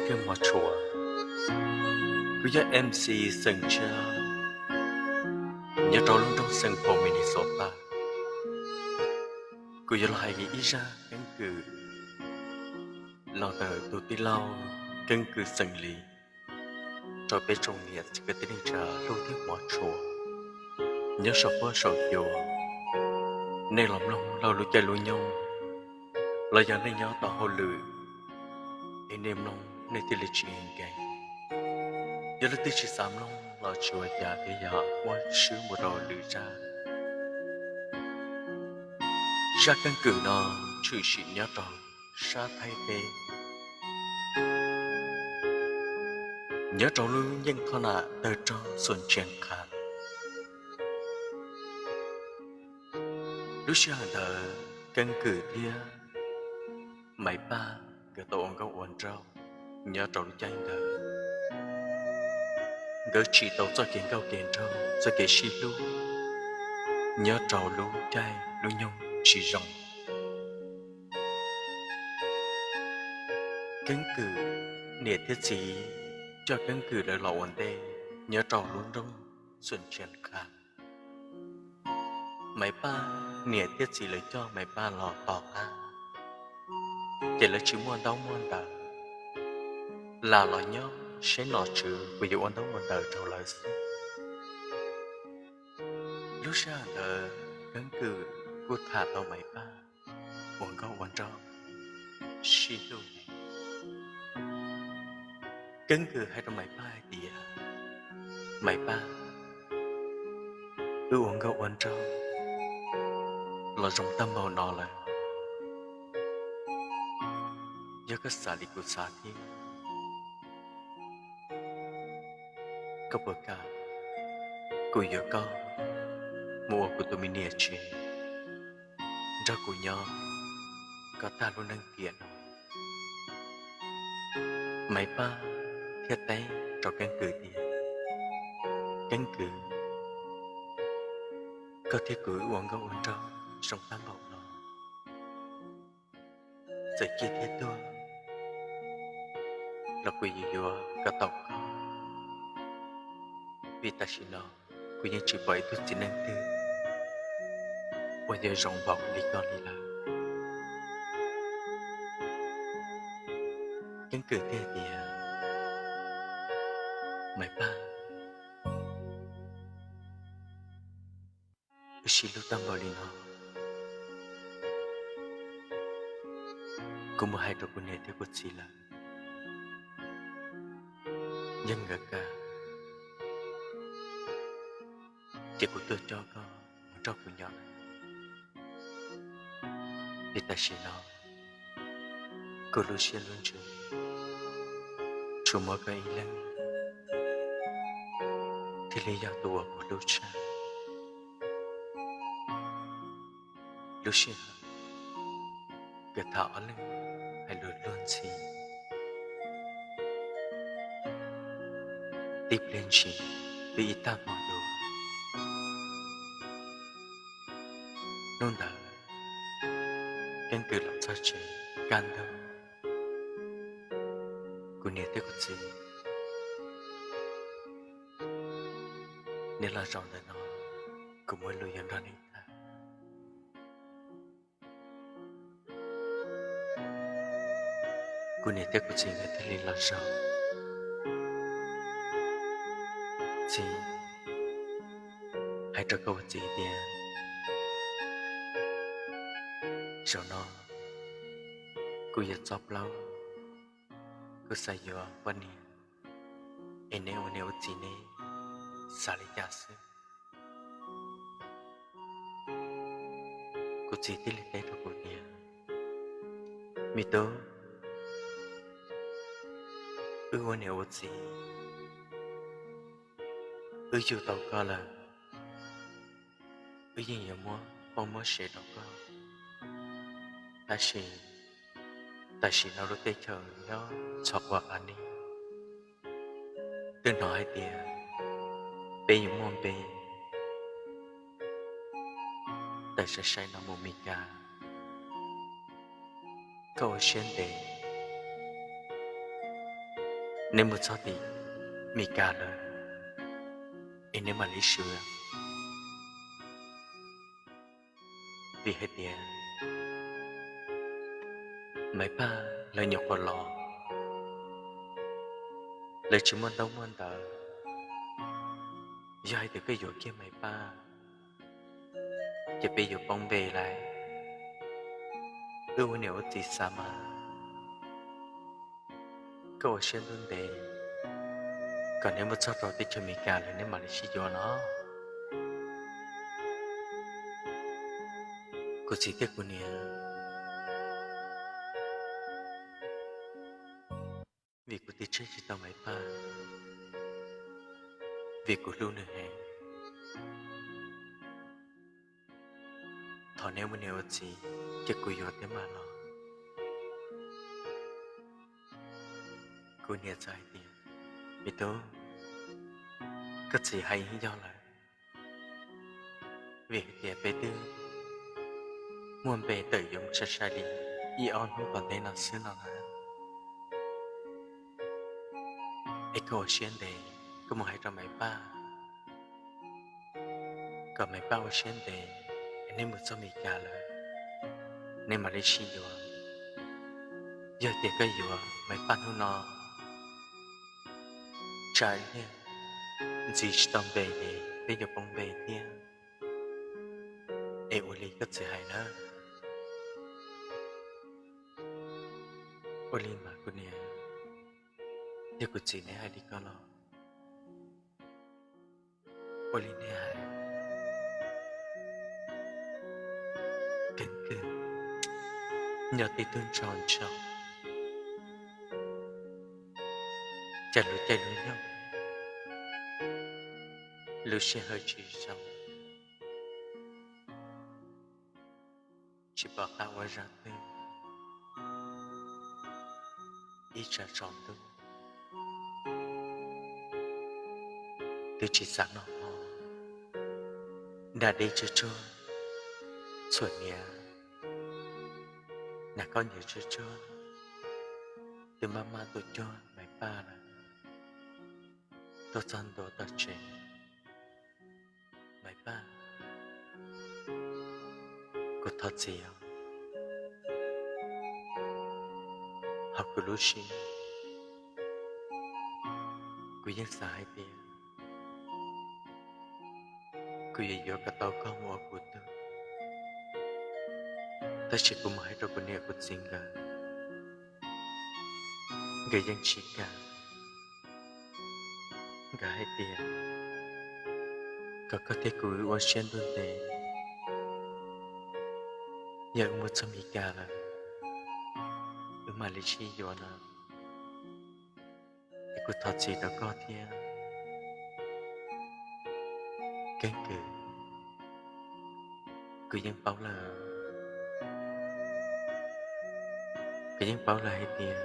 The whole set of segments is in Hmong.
thiab hmov tshua. Kuv yog MC Xeem Tshiab, nyob rau lub nroog Saint Paul, Minnesota. Kuv yuav los hais ib zaj keeb kwm los ntawm tus tij laug keeb kwm xeem Lis rau peb tsoom niam txiv kwv tij neej tsa hlub thiab hmov tshua nyob saum huab saum cua. Nej los mloog laug lub caij lub nyoog, los yog nej nyob tau hauj lwm, es nej mloog nej thiaj li tsis nkees. Yog leej twg tsis xav mloog los tsis ua cas, thiab yog muab swb mus rau lwm zaj. Zaj keeb kwm no tshwm sim nyob rau sab Thaib teb, nyob rau lub yeej thoj nam tawg rog Xus Ntsia Qha. Lub sij hawm ntawd keeb kwm thiab Maiv Paj nkawd tau ua nkauj ua nraug nyob rau lub caij ntawd. Nkawd tsim tau txoj kev nkauj kev nraug, txoj kev sib hlub nyob rau lub caij lub nyoog tsis zoo. Keeb kwm niam thiab txiv coj keeb kwm lawv los ua ntej nyob rau lub nroog Xus Ntsia Qha. Maiv Paj niam thiab txiv lawv coj Maiv Paj los tom qab, ces lawv tsis muaj ntaub muaj ntawv, lam los nyob saib nom tswv puas yuav ua ntaub ua ntawv rau lawv xwb. Lub sij hawm ntawd keeb kwm kuj tham tau Maiv Paj ua nkauj ua nraug sib hlub. Keeb kwm hais rau Maiv Paj hais tias, Maiv Paj, wb ua nkauj ua nraug los zoo tag npaum no lawm, yog koj xav li kuv xav thiab, koj puas kam kuv yuav koj mus ua kuv tus me niam tsev, nrog kuv nyob kom tag lub neej tiam no? Maiv Paj thiaj teb rau keeb kwm tias, Keeb kwm, koj thiab kuv wb ua nkauj ua nraug zoo tag npaum no, txawm ciaj thiab tuag los kuv yeej yuav kom tau koj, vim tam sim no kuv yeej tsis pom ib tug txiv neej twg uas yuav zoo npaum li koj li lawm. Keeb kwm thiaj tias, Maiv Paj, wb sib hlub tag npaum li no, kuv mus hais rau kuv niam thiab kuv txiv lawm, yog nkawd kam, ces kuv tuaj coj koj mus nrog kuv nyob, vim tam sim no kuv lub siab lub ntsws tsuas muaj koj ib leeg thiaj li yog tus uas kuv hlub tshaj. Lub sij hawm nkawd tham ob leeg hais lus luag ntxhi, tib pliag ntshis twb ib tag hmo dua. Hnub ntawd keeb kwm los txog tsev kaj ntug, kuv niam thiab kuv txiv, nej los zaum ntawm no, kuv muaj lus yuav nrog nej tham. Kuv niam thiab kuv txiv nkawd thiaj li los zaum. Txiv, hais rau koj ua txiv tias, zaum no kuv yog txob plaub, kuv xav yuav poj niam, es neb ua niam ua txiv neb xav li cas xwb? Kuv txiv thiaj li teb rau kuv tias, me tub, wb ua niam ua txiv, wb yug tau koj lawm, wb yeej yuav muab poj muab sev rau koj, tab sis tam sim no lub teb chaws nyob txhua qhov qab ni, twb hnov hais tias peb yuav muaj npe tawm sai sai no mus Mes Kas. Koj ua siab ntev, Neb mus txog tim Mes Kas lawm es neb mam li swm. Vim hais tias Maiv Paj lawv nyuam qhuav los, lawv tsis muaj ntaub muaj ntawv. Yog hais tias koj yuav kiag Maiv Paj ces peb yuav poob npe lawm. Wb ua niam ua txiv xav mas koj ua siab ntuj ntev, kom neb mus txog rau teb chaws Amelikas lawm neb mam li sib yuav no. Kuv txiv thiab kuv niam, vim kuv tig tseg tsis tau Maiv Paj, vim kuv hlub nws heev. Thov neb ua niam ua txiv, ces kuv yuav thiab mam los. Kuv niam txawm hais tias, me tub, koj txiv hais yeej yog lawm, vim hais tias peb twb muaj npe tawm yuav mus sai sai li ib ob hnub tom ntej no xwb no na. Es koj ua siab ntev, koj mus hais rau Maiv Paj, kom Maiv Paj ua siab ntev, es neb mus txog Amelikas lawm, neb mam li sib yuav. Yog tias koj yuav Maiv Paj hnub no, tsam ib ntxiv tsis tau npe es peb yuav poob npe thiab. Es ua li koj txiv hais nawb. Ua li mas kuv niam, yog kuv txiv neb hais li ko los ua li neb hais. Keeb kwm, nyob tib tug ntsog ntsog, cas lub caij lub nyoog lub sij hawm tsis zoo, tsis pom qab ua zaj twg. Ib tsam tsaus ntuj twb tsis xav noj hmo, da deb tsuag tsuag, txhuam hniav, nas khaub ncaws tsuag tsuag, twb maj maj tuaj cuag Maiv Paj lawm. Tuaj txog ntua tom tsev, Maiv Paj, kuv thov txim os. Hauv kuv lub siab, kuv yeej xav hais tias kuv yuav yuav kom tau koj mus ua kuv tug, tab sis kuv mus hais rau kuv niam kuv txiv nkawd, nkawd yeej tsis kam. Nkawd hais tias kom koj thiab kuv wb ua siab ntuj ntev, yog wb mus txog Amelikas lawm, wb mam li sib yuav no. Es kuv thov txim rau koj thiab. Keeb kwm, kuv yeej paub lawm, kuv yeej paub lawm hais tias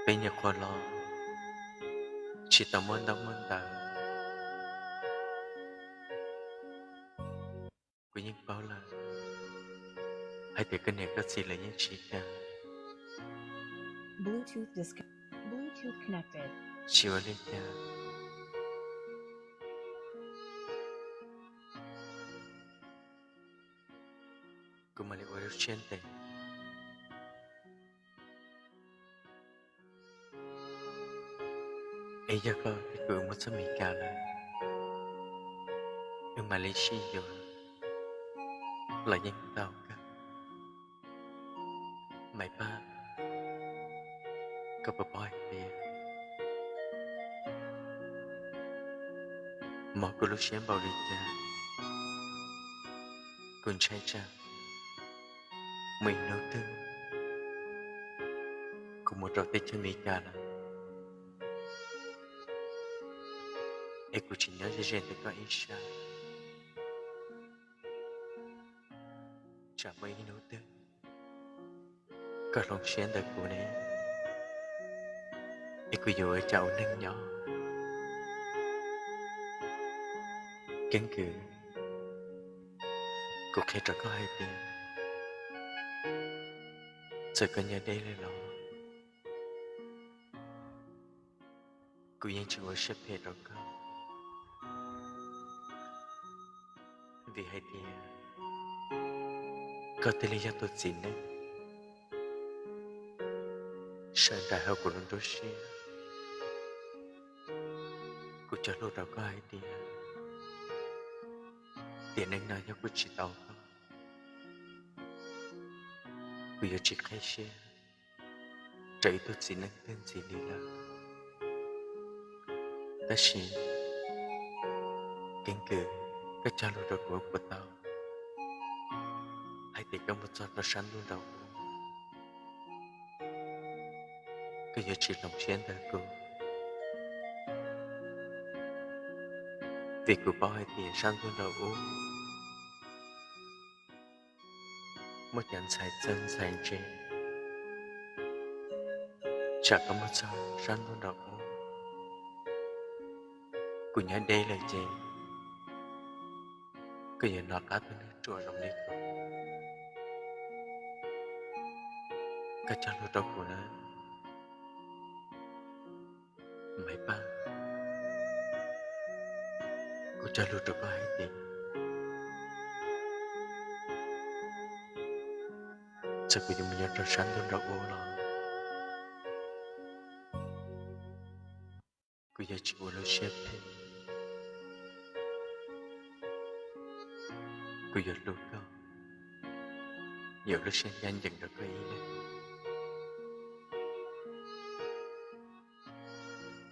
peb nyuam qhuav los tsis tau muaj ntaub muaj ntawv. Kuv yeej paub lawm hais tias koj niam koj txiv lawv yeej tsis kam. Tsis ua li cas, kuv mam li ua lub siab ntev. Es yog koj thiab kuv mus txog Amelikas lawm, wb mam li sib yuav los yeej tau kawg. Maiv Paj, koj puas paub hais tias mob kuv lub siab npaum li cas? Kuv ntshai tsam muaj ib hnub twg kuv mus rau teb chaws Amelikas lawm es kuv tsis nyob ze ze ntawm koj ib sab, tsam muaj ib hnub twg koj hloov siab ntawm kuv ne, es kuv yuav ua cas ua neeg nyob? Keeb kwm, kuv qhia rau koj hais tias txawm koj nyob deb li los Kuv yeej tsis ua siab phem rau koj, vim hais tias koj thiaj li yog tus txiv neej sawv daws hauv kuv lub nruab siab. Kuv cog lus rau koj hais tias tiam neej no yog kuv tsis tau koj, kuv yuav tsis qhib siab rau ib tug txiv neej twg ntxiv li lawm. Tab sis Keeb Kwm, koj cog lus rau kuv, kuv tau hais tias koj mus txog rau sab ntuj nraum ub, koj yuav tsis hloov siab ntawm kuv, vim kuv paub hais tias sab ntuj nraum ub muaj cov ntxhais txawj ntxhais ntse. Tsam koj mus txog sab ntuj nraum ub, kuv nyob deb lawm ces koj yuav hnov qab tus neeg ruam zoo li kuv. Koj cog lus rau kuv na, Maiv Paj. Kuv cog lus rau koj hais tias txawm kuv yuav mus nyob rau sab ntuj nraum ub los, kuv yuav tsis ua lub siab phem. Kuv yuav hlub koj, yuav lub siab ncaj ncees rau koj ib leeg.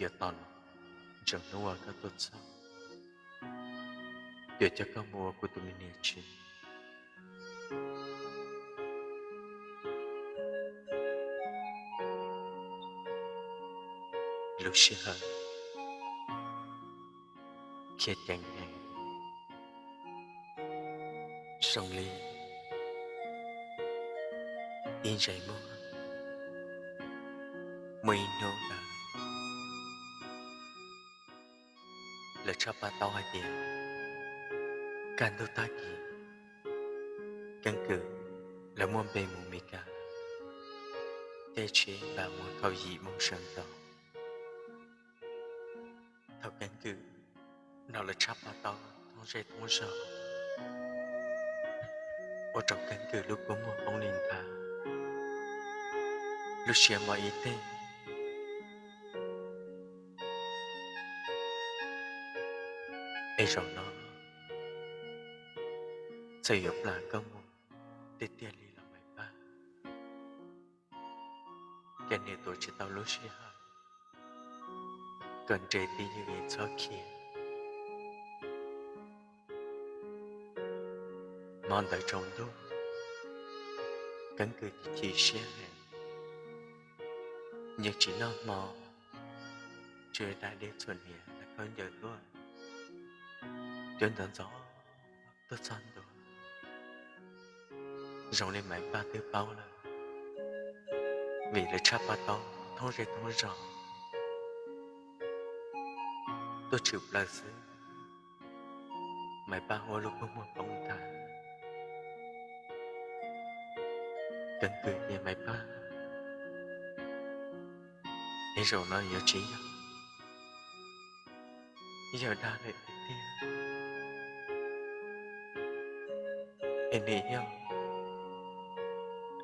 Yuav tos ntsoov hnub uas koj tuaj txog, yuav coj koj mus ua kuv tus me niam tsev. Lub sij hawm khiav ceev heev, zoo li ib ntsais muag. Muaj ib hnub ntawd lawv tshaj pab tau hais tias kaj ntug tag kis, Keeb Kwm lawv muaj npe mus Mes Kas, caij tsheb npam mus thaum yim moo sawv ntxov. Thaum Keeb Kwm hnov lawv tshaj pab tau thoob zej thoob zog, ua rau Keeb Kwm lub kua muag poob li nthav, lub siab mob ib teg. Es zaum no txawm yuav plam koj mus tiag tiag li los Maiv Paj, ces niam tuav tsis tau lub sij hawm kom nres tib ywm es txhob khiav. Hmo ntawd tsaus ntuj, Keeb Kwm chim siab heev, yeej tsis noj hmo, tsuas da dej txhuam hniav tag khaub ncaws tuaj, cuab ntxov ntxov tuaj txog ntua. Zoo li Maiv Paj twb paub lawm, vim lawv tshaj pab tau thoob zej thoob zog tuaj tshwm plaws xwb, Maiv Paj ua lub kua muag poob nthav. Keeb Kwm tias Maiv Paj, es zaum no yuav tsis yog, yog dag lawm tiag tiag, es nws yog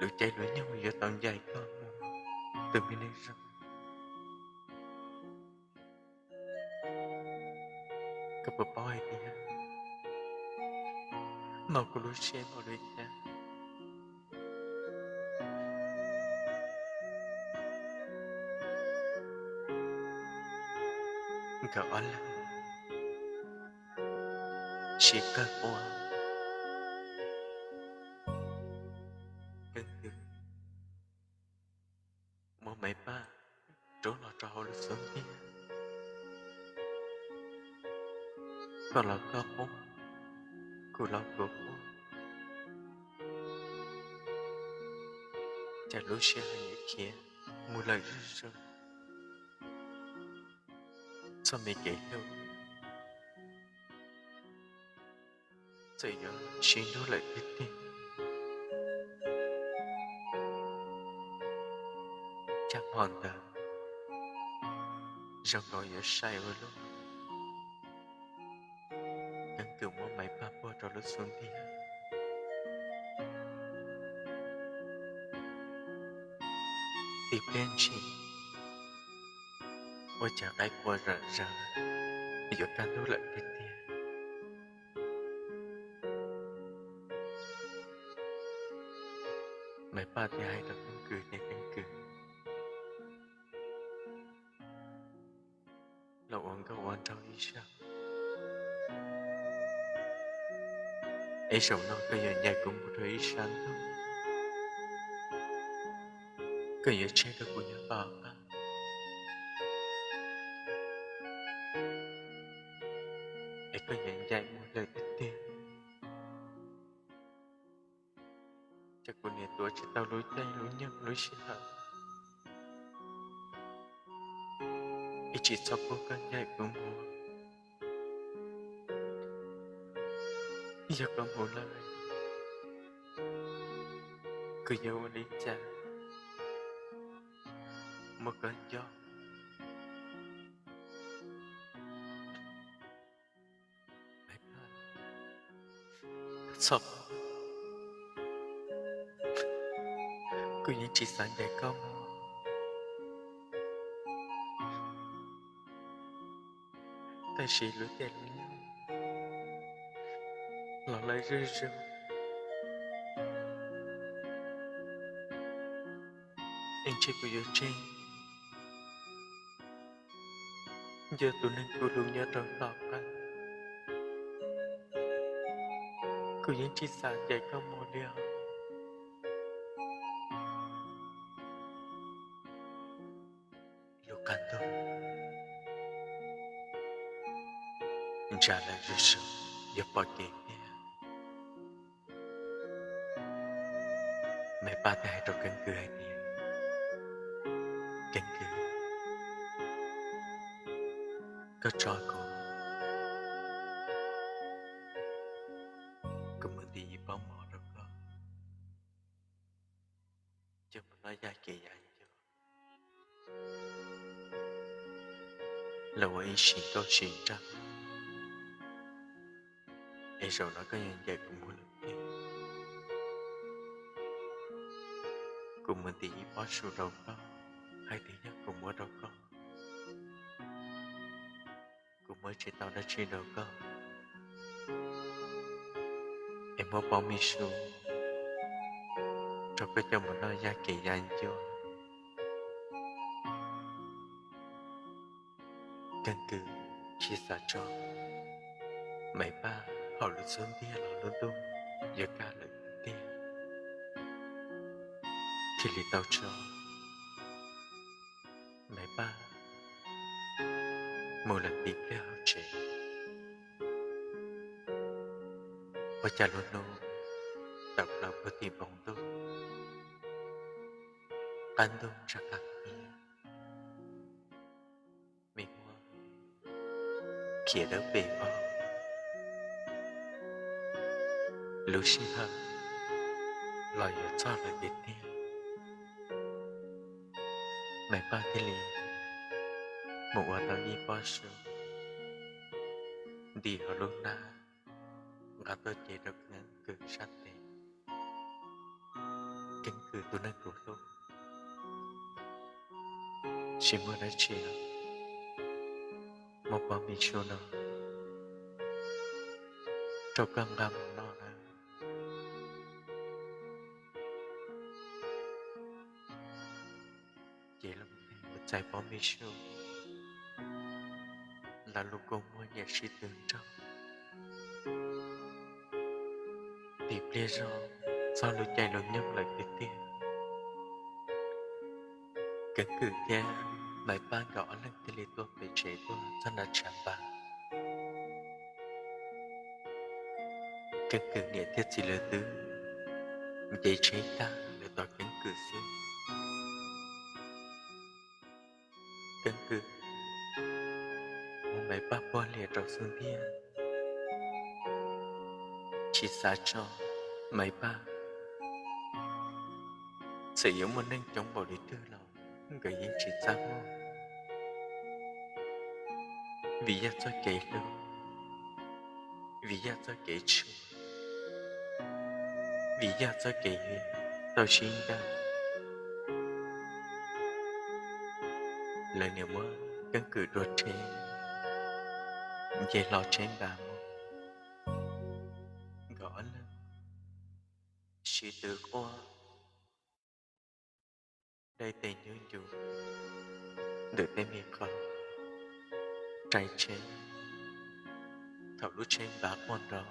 lub caij lub nyoog yuav tau ncaim koj mus tus me neeg zoo. Koj puas paub hais tias hmo kuv lub siab npaum li cas, nkawd ob leeg sib kawg quaj. Keeb Kwm muab Maiv Paj rub los rau hauv lub xub ntiag, koj los koj quaj, kuv los kuv quaj, cas lub sij hawm yuav khiav mus lawm zuj zus. Txoj me kev hlub txawm yuav sib nrug lawm tiag tiag. Cas hmo ntawd Zoo nkaus yuav sai ua luaj. Keeb kwm muab Maiv Paj puag rau lub xub ntiag. Tib pliag ntshis, ua cas qaib qua zom zaws, yuav kaj ntug lawm tiag tiag. Maiv Paj thiaj hais rau Keeb Kwm tias, Keeb Kwm, los ua nkauj ua nraug ib zaug, es zaum no koj yuav ncaim kuv mus rau ib sab ntug, koj yuav tseg rau kuv nyob tom qab, es koj yuav ncaim mus lawm tiag tiag. Ces kuv niam tuav tsis tau lub caij lub nyoog lub sij hawm, es tsis txhob pub koj ncaim kuv mus. Yog koj mus lawm, kuv yuav ua li cas muab koj nco? Txhob, kuv yeej tsis xav ncaim koj mus, tab sis lub caij lub nyoog los lawm zuj zus, es ntshe kuv yuav tseg nco tus neeg kuv hlub nyob rau tom qab, kuv yeej tsis xav ncaim koj mus li os. Lub qab ntuj ntsa lawm zuj zus, yuav pom kev tiag. Maiv Paj thiaj hais rau Keeb Kwm hais tias, Keeb Kwm, koj tso kuv, kuv mus ntim ib pob mov rau koj, coj mus noj yaj kev yav ncua, los ua ib sim nkauj sim nraug, es zaum no koj yuav ncaim kuv mus lawm tiag. Kuv mus ntim ib pob su rau koj, hais tias yog kuv muab rau koj, kuv muab tsis tau dab tsi rau koj, es muab pob me su rau koj coj mus noj yaj kev yav ncua. Keeb Kwm tsis xav tso Maiv Paj hauv lub xub ntiag los lub ntuj yuav kaj lawm tiag, thiaj li tau tso Maiv Paj mus lawm tib pliag hauv tsev. Ua cas lub hnub tawm plaws puag tim npoo ntuj, qab ntuj ntsaj qab qhiab, me muag khiav dawb pes vog, lub sij hawm los yuav txog lawm tiag tiag. Maiv Paj thiaj li mus ua tau ib pob su ntim hauv lub hnab, nqa tuaj cev rau Keeb Kwm sab tes. Keeb Kwm tus neeg kuv hlub, tsis muaj dab tsi, muab pob me su no rau koj nqa mus noj na. Ces lub neej mus txais pob me su, ntawm lub kua muag nyiam sib tw nrog, tib pliag zog txog lub caij lub nyoog lawm tiag tiag. Keeb Kwm thiab Maiv Paj nkawd ob leeg thiaj li tuaj pem tsev tuaj txog nram tshav npas. Keeb Kwm niam thiab txiv lawv twb nce tsheb tag lawm tos Keeb Kwm xwb. Keeb Kwm muab Maiv Paj puag lias rau xub ntiag, tsis xav tso Maiv Paj. Txawm yuav muaj neeg coob npaum li twg los nkawd yeej tsis txaj muag. Vim yog txoj kev hlub, vim yog txoj kev tshuaj, vim yog txoj kev tau sib nrauj, lawv niaj muab keeb kwm dua tsheb, nce hlo tsheb npaj mus. Nkawd ob leeg sib tw quaj, dai tes ncu ncus ntawm tej me qhov rai tsheb. Thaum lub tsheb npaj quaj nrov,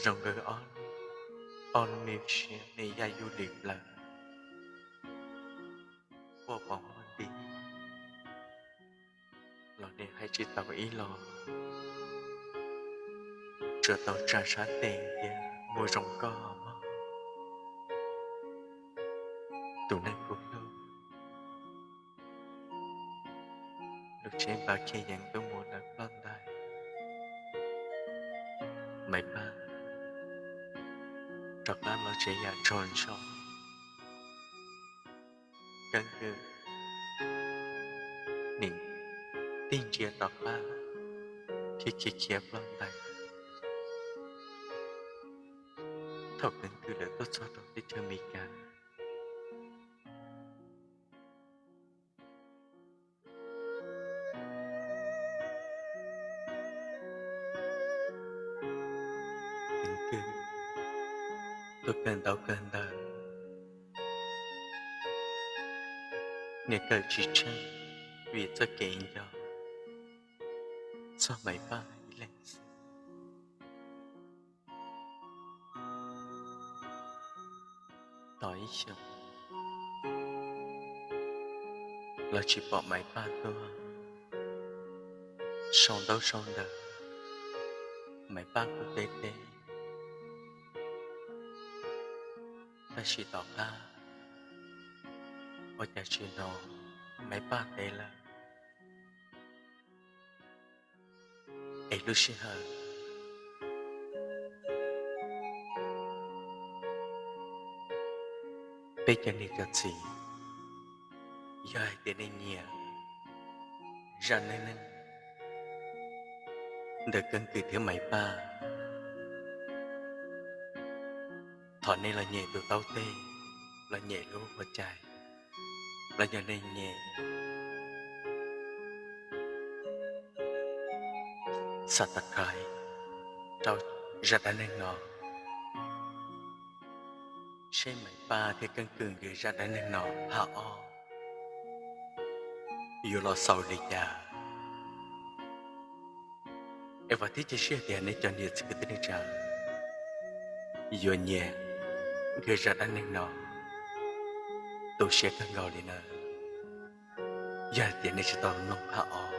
zoo nkawd ob, ob lub me siab nej yaj yuj li plaws, quaj pos muag nti los nej hais tsis tau ib los, tsuas tau tsa sab tes tias mus zoo koj mog, tus neeg kuv hlub. Lub tsheb npaj khiav yees tuaj mus lawm ploj ntais, Maiv Paj rov qab los tsev yam tsaug ntshov. Keeb kwm nim tig ntsia tom qab, khiav khiav khiav ploj ntais. Thaum keeb kwm lawv tuaj txog rau teb chaws Amelikas, keeb kwm tuaj kawm ntau kawg ntawd, niaj kawm tsis tsheej vim txoj kev nco txog Maiv Paj ib leeg xwb. Tos ib xyoos los tsis pom Maiv Paj tuaj. Sau ntaub sau ntawv, Maiv Paj kuj teb teb, tab sis tom qab ua cas tsis hnov Maiv Paj teb lawm. Es lub sij hawm peb cov niam cov txiv, yog hais tias nej nyiam zaj neej neeg ntawm Keeb Kwm thiab Maiv Paj, thov nej los nyem tus taub teg, los nyem lub ua cai, los yog nej nyem subscribe rau zaj dab neeg no, seb Maiv Paj thiab Keeb Kwm nkawd zaj dab neeg no phaj ob yuav los xaus li cas. Es vam thiab cia siab tias nej cov niam txiv kwv tij neej tsa yuav nyiam nkawd zaj dab neeg no tu siab kawg nkaus li na. Yog hais tias nej tsis tau mloog phaj ob,